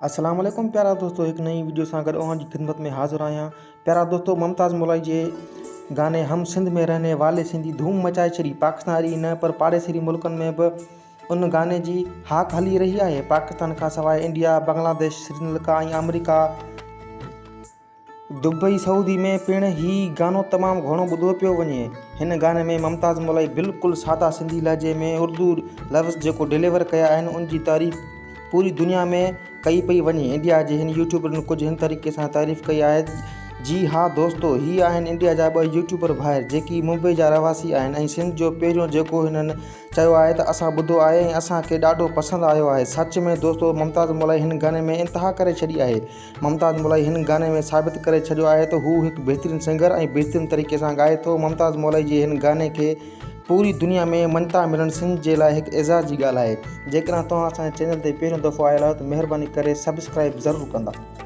السلام عليڪم پيارا دوستو هڪ نئين وڊيو سان گڏ اوهان جي خدمت ۾ حاضر آهيان پيارا دوستو ممتاز مولائي جي گاني هم سنڌ ۾ رهني والي سنڌي ڌوم مچائي ڇڏي پاڪستان ئي نه پر پاڙيسري ملڪن ۾ به ان گاني جي هاڪ هلي رهي آهي پاڪستان کان سواء انڊيا بنگلاديش سريلنڪا ۽ آمريڪا دبئي سعودي ۾ پڻ هي گانو تمام گهڻو ٻڌو پيو وڃي. هن گاني ۾ ممتاز مولائي بلڪل سادا سنڌي لهجي ۾ اردو لفظ جيڪو ڊليور ڪيا آهن ان جي تعريف پوري دنيا ۾ ڪئي پئي وڃي. انڊيا جي هن يوٽيوبرن ڪجهه هن طريقي سان تعريف ڪئي آهي جي ها دوستو هي آهن انڊيا جا ٻه يوٽيوبر ڀائر جيڪي ممبئي جا رهواسي آهن ۽ سنڌ جو پهريون جيڪو هنن چيو آهي ته اسان ٻڌو آهي ۽ اسان کي ڏاڍو پسند آيو آهي سچ ۾ دوستو ممتاز مولائي هن گاني ۾ انتها ڪري ڇڏي آهي. ممتاز مولائي هن گاني ۾ ثابت ڪري ڇڏيو آهي ته هو هڪ بهترين سنگر ۽ بهترين طريقي سان ڳائي ٿو. ممتاز مولائي جي هن گاني کي پوري دنيا ۾ مڃتا ملڻ سنڌ جي لاء هڪ اعزاز جي ڳالهه آهي. جيڪڏهن توهان اسان جي چينل تي پهريون دفعو آيل آهيو ته مهرباني ڪري سبسڪرائيب ضرور ڪندا.